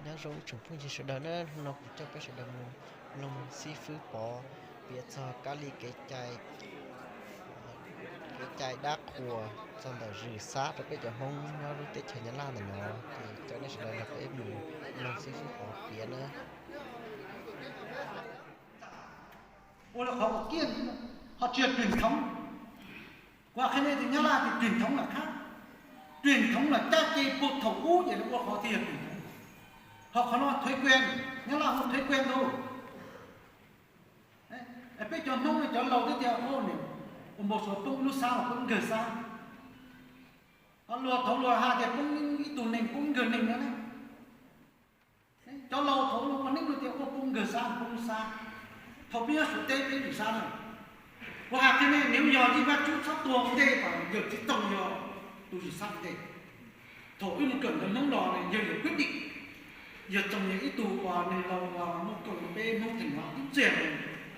Nyob zoo ib tsoom phooj ywg sawv daws na, hnub no kuv coj peb sawv daws mus mloog xib fwb Pov piav txog kab li kev cai, kev cai dab qhuas txog ntawm Zwm Xab rau peb cov Hmoob nyob lub teb chaws Nyab Laj ntawm no. Ces coj nej sawv daws nrog peb mus mloog xib fwb Pov piav na. Ua rau qhov uas kiag ho tsis yog truyền thống. Kuv qhia nej tias Nyab Laj tias truyền thống là khác. Truyền thống là caj ces puag thaum ub ces lawv ua qhov thiaj yog truyền thống. Ho qhov no thói quen, Nyab Laj hu thói quen lauj. Peb cov Hmoob no cov laus twb tias ua npaum suav poob lub xab los poob nkawg xab. Ho luag thaum luag hais tias poob ib tug neeg poob nkawg neeg no na. Cov laus thaum luag ua neeb luag tias ua poob nkawg xab poob lub xab. Thaum peb nyob Suav teb peb Zwm Xab na. Kuv hais qhia nej, nws yog Yeej Vaj Tswb txhob tuag ua ntej mas yawg Txiv Txoos yog tus Zwm Xab ua ntej. Thaum wb mus kawm ntawv Hmoob los yawg yog quyết định, yawg Txiv Txoos yog ib tug uas neeg laus uas muaj koom peb Hmoob theem no ib txhia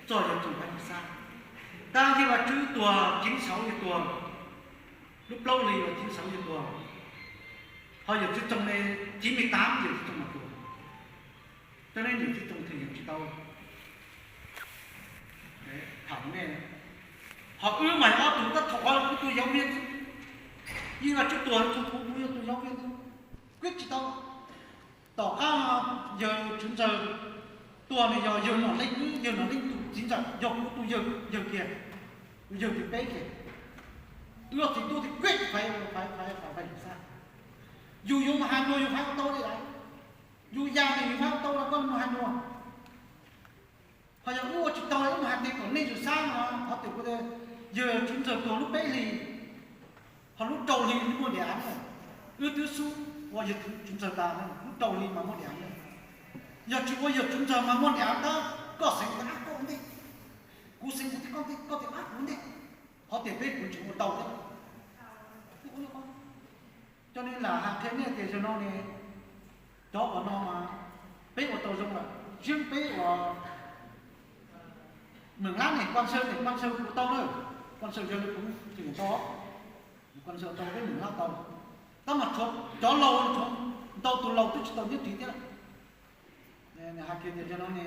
txog yawg Txiv Txoos Vaj Zwm Xab. Tab Yeej Vaj Tswb tuag chín sáu yawg tuag, lub plaub hli uas chín sáu yawg tuag. Ho yawg Txiv Txoos ne chín mươi tám yawg Txiv Txoos mas tuag. Cov ne yawg Txiv Txoos theem yawg tsis tau. Tham ne, ho wb mas ob tug tab thaum ub kuv tus giáo viên xwb. Yeej Vaj Tswb tuag thaum kuv yog tus giáo viên xwb, quyết tsis tau. Tom qab no yawg Tswv Ntxawg tuag no yog yawg Nom Leej, yawg Nom Leej tus txiv ntxawm yog kuv tus yawg, yawg kiag, tus yawg thib peb kiag. Wb ob txiv tub tias quyết phải, phải, phải, phải Vaj Zwm Xab. Yus yuav mus hais dua yus hais ua tau li lawm. Yus yam twg yus hais ua tau los koj mus hais dua. Ho yog wb ua tsis tau wb mus hais tias kom nej Zwm Xab no, qhov tias kuv tias yawg Tswv Ntxawg tuag lub peb hlis, ho lub rau hli muaj đề án na. Wb twb xub ua yawg Tswv Ntxawg tas, lub rau hli mas muaj đề án na. Yog tsis ua yawg Tswv Ntxawg mas muaj đề án tab koj xeev kuv ab koj ua ntej, kuv xeev kuv thiab koj ntej, koj tias ab kuv ntej, qhov tias peb kuv tseem ua tau thiab. Coj nej lam hais qhia nej tias zaum no ne, cov qhov no mas peb ua tau zoo lawm, tseeb peb ua Mem Lab ne, Kuaj Nsaw ne, Kuaj Nsaw ua tau na, Kuaj Nsaw yog li kuv tseem tau, Kuaj Nsaw tau peb Mem Lab tau. Tab mas tshuav cov laus, tshuav ntau tus laus twb tsis tau nyob ris thiab. Hais kiag tias zaum no ne,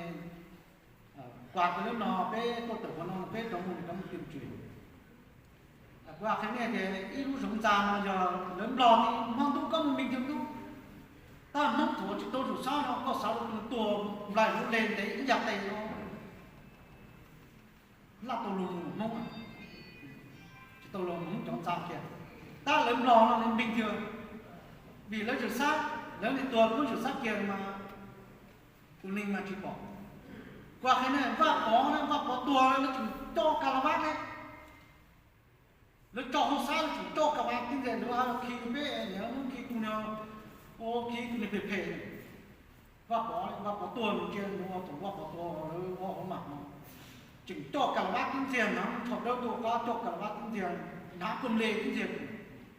kuas kiag lub no peb tuaj tawm qhov no peb rov mus rov mus tuyên truyền. Kuv hais qhia nej tias ib lub zoov ntxa no yog lawv Nplog ne, hmo ntuj koj mus bình thường ntub, tab Hmoob thaum tsis tau Zwm Xab no koj xav ua tus tuag nplaim lub le ntev ib yam tes no. Laj tau luag mus Hmoob, tsis tau luag mus Hmoob cov ntxa kiag. Tab lawv Nplog no nws bình thường, vim lawv Zwm Xab, lawv niag tuag lub Zwm Xab kiag mas tus neeg mas tsis pom. Kuv hais qhia nej, Vaj Pov, Vaj Pov tuag lawv tseem coj ka la vab ne. Lawv tso hauv xab lawv tseem coj ka la vab tib ntxias, lawv khi peb niam Hmoob khi tus niag, ua khi tus niag phem phem. Vaj Pov, Vaj Pov tuag nws cia nws ua tus Vaj Pov tuag lawv ua hauv mam no. Tseem coj ka la vab tib ntxias, hnav ntsho dawb tuaj qab coj ka la vab tib ntxias, hnav koj le tib ntxias,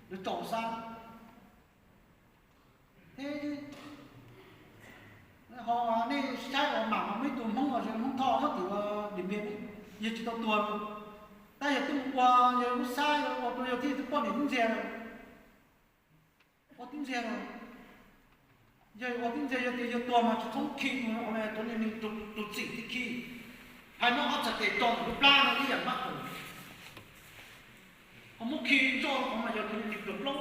lawv tso hauv xab. Ho nej saib ua mam no muaj ib tug Hmoob uas Hmoob Thoj nyob tim ua Điện Biên, yawg tsis tau tuag, tab yawg twb mus ua, yawg lub xab yawg ua rau yawg thiaj poj niam tib ntxias. Ua tib ntxias, yawg ua tib ntxias yog tias yawg tuag mas tsis txhob khi tus, tus neeg tus txim tib khi, hais muab ob txhais tes tso ntawm lub plab no ib yam mab qus. Ho muab khi ntsoj qhov mas yog tus neeg pluag plaub,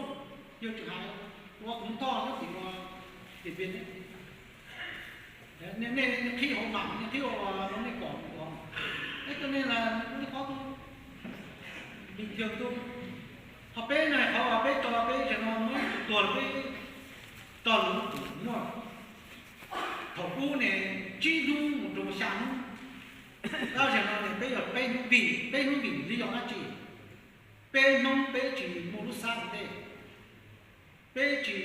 yawg tseem hais, ua kuv Hmoob Thoj nyob tim ua Điện Biên ne. Nej qhib hauv mam, nej qhib hauv no nej pom ua, es cov nej las ua li qhov tu bình thường tu. Ho peb no qhov uas peb tso peb zaum no muab tus tuag peb tso lawv lub tus muaj thaum ub ne, tsib hnub mus rau xya hnub. Tab zaum no ne peb yog peb hnub vim, peb hnub vim li yog dab tsi? Peb Hmoob peb tsis muaj lub xab ua ntej, peb tsis,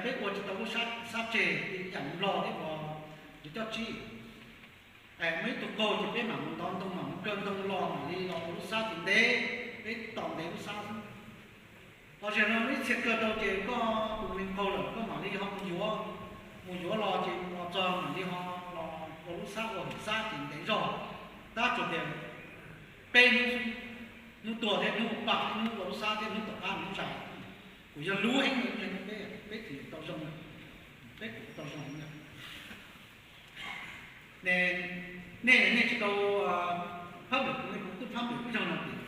peb ua tsis tau lub xab tseg li yam Nplog thiab uas lawv coj tsib. Muaj ib tug qaug ces peb mam mus ntov ntoo mam mus kaw ntoo los mam li los ua lub xab ces ntev, peb tos ntev lub xab xwb. Ho zaum no muaj ib txhia kaw tau ces koj tus neeg qaug lawm koj mam li ho mus yuav, mus yuav los ces mus los txog mam li ho los ua lub xab ua hauv xab ces ntev zog. Tab tsuas tias peb hnub xwb, hnub tuag thiab hnub pam thiab hnub ua lub xab thiab hnub tom qab hnub zais. Kuv yog lub heev, peb, peb tsis tau zoo, peb kuj tau zoo na. Ne, nej, nej tsis tau phab npem, kuv, nej kuv twb phab npem ib zaug no tias,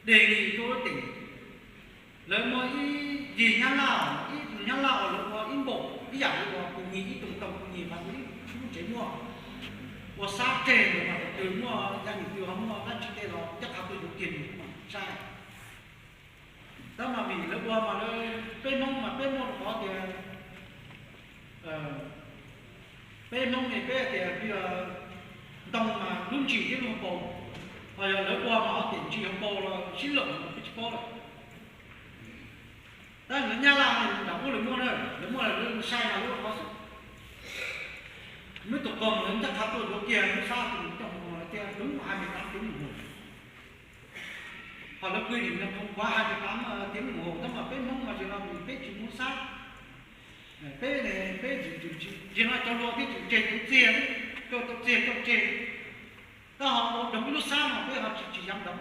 de nyi rau lub teem, lawv muaj ib yig Nyab Laj, ib tug Nyab Laj uas lawv ua ib npaum ib yam li uas Pus Nyis ib tug tau Pus Nyis mas ib lub tsev muaj, ua xab tseg ntawd mas thaum twg muaj yam niam twg ho muaj dab tsi tej los ncaj qha tuaj yuav kiag nws mas saib. Tab mas vim lawv ua mas lawv, peb Hmoob mas peb muaj rau qhov tias, peb Hmoob ne peb tias ntoo mas lub ntsis thiab lub hauv paus, ho yog lawv ua mas ho tias ntsis hauv paus los sib laum los peb tsis paub lawm. Tab lawv Nyab Laj ne nram ub lawv muaj na, lawv muaj lawv sai mas lub qhov xwb. Muaj ib tug qos lawv ncaj qha tuaj yuav kiag lub xab tus coj mus tias đúng hai mươi tám tiếng đồng hồ. Ho lawv quy định là không quá hai mươi tám tiếng đồng hồ, tab mas peb Hmoob mas zaum no peb tsis muaj xab. Peb, peb zaum no cov hluas peb tseem tseg tau txiag, coj tau txiag coj tseg. Tab ho ua doog ib lub xab no peb ho tsis, tsis yeev doog,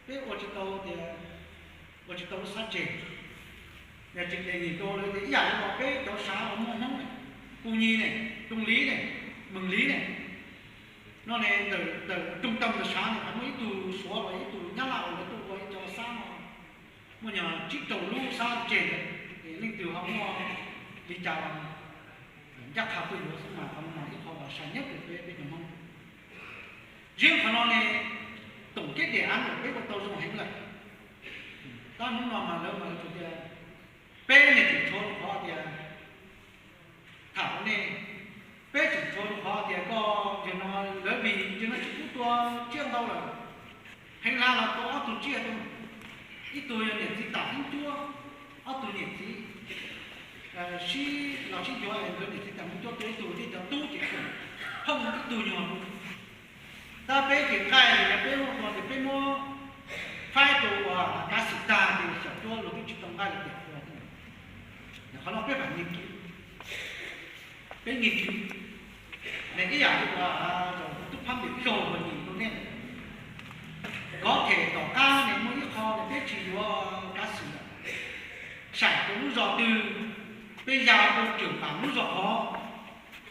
peb ua tsis tau tias, ua tsis tau lub xab tseg. Yog tsis de nyi rau lawv tias ib yam li uas peb cov sav uas muaj Hmoob ne, Pus Nyis ne, Rooj Liv ne, Mees Liv ne, no ne, ntawm trung tâm ntawm sav ne muaj ib tug Suav los ib tug Nyab Laj uas lawv tuaj ua ib co xab no, muaj nyuag tsib rau lub xab tseg ntawd, leej twg ho muaj li cas los ncaj qha tuaj yuav xwb mas qhov no mas ib qho uas sai nyob rau peb, peb cov Hmoob. Ziab qhov no ne, tổng kết đề án lawm peb ua tau zoo heev lawm. Tab hnub no mas lawv mas lawv tias peb ne tseem tshuav rau qhov tias tham rau nej, peb tseem tshuav rau qhov tias koj zaum no lawv vim zaum no tsis pub tua tsiaj ntau lawm, heev hla los tua ob tug tsiaj rau, ib tug yog niam txiv tam ib cuab, ob tug niam txiv sib los sib yuav es nkawd niam txiv tam ib cuab tua ib tug, thiab cov tub ces koom phooj ib tug nyuag. Tab peb ces nqaij ces peb muab tua ces peb muab faib rau uas kav xwm tag ces xyom cuab luag twb tsis tau nqaij los tiam tua. Qhov no peb mam nghiên cứu, peb nghiên cứu. Ne ib yam li uas zaum tub phab npem ib zaug uas nws rau nej, có thể tom qab ne muaj ib qho ne peb tsis yuav kav xwm lawm, saim rau lub zos twg, peb ya rau trưởng bản lub zos hov,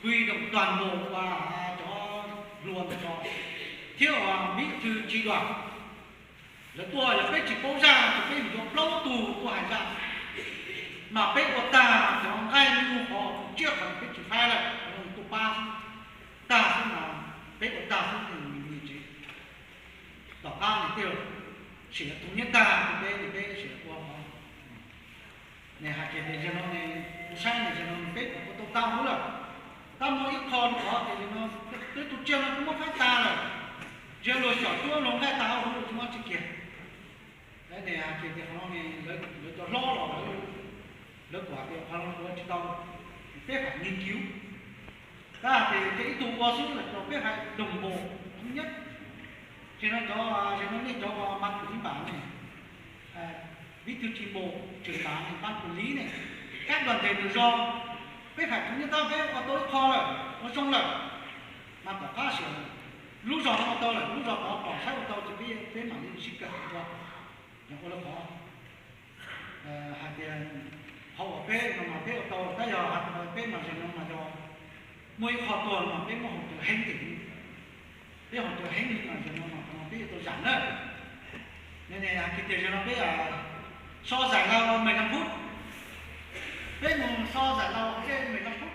huy động toàn bộ uas cov hluas ntawm ko thiab uas bí thư chi đoàn. Lawv tuaj yog peb tsis paub zaj ces peb mus yuav plaub tug tuaj hais zaj, mas peb ua tag cov nqaij nyuj qhov tsiaj qhov peb tsis faib lawm, tuaj pab xwb, tag xwb mas peb ua tag xwb nws nyias tsev. Tom qab nws thiaj sim thoob nyiaj tag rau peb, peb sim ua hov. Nws hais tias zaum no ne, kuv saib nws zaum no peb ua tau tag huv lawm. Tab muaj ib qho rau qhov tias zaum no peb tus tsiaj no kuj muab faib tag lawm, ziag luag xyom cuab luag nqaij tag huv lawm tsis muaj tsi kiag. Nws hais tias qhov no ne, lawv cov hlob los lawv kuj hais tias qhov no ua tsis tau, peb hais nghiên cứu. Tab hais tias ib tug ua xwb lawm, peb hais đồng bộ thống nhất. Ces no cov, ces no nej cov ban quản lý bản ne, bí thư chi bộ, trưởng bản ne, ban quản lý ne, các đoàn thể từ do, peb hais thống nhất tab peb ua tau ib qho lawm, ua zoo lawm. Mas tom qab sim lub zos no ua tau lawm, lub zos tod pom saib ua tau ces peb mam li sib kawm ua, ua lawv qhov. Hais tias qhov uas peb no mas peb ua tau, tab yog hais tias peb mas zaum no mas yog muaj ib qho tuag mas peb muab hauv cawv heev tim, peb hauv cawv heev li mas zaum no mas qhov no peb yuav tau zam na. Nws hais tias zaum no peb so giải lao mười lăm phút, peb mus so giải lao mười lăm phút.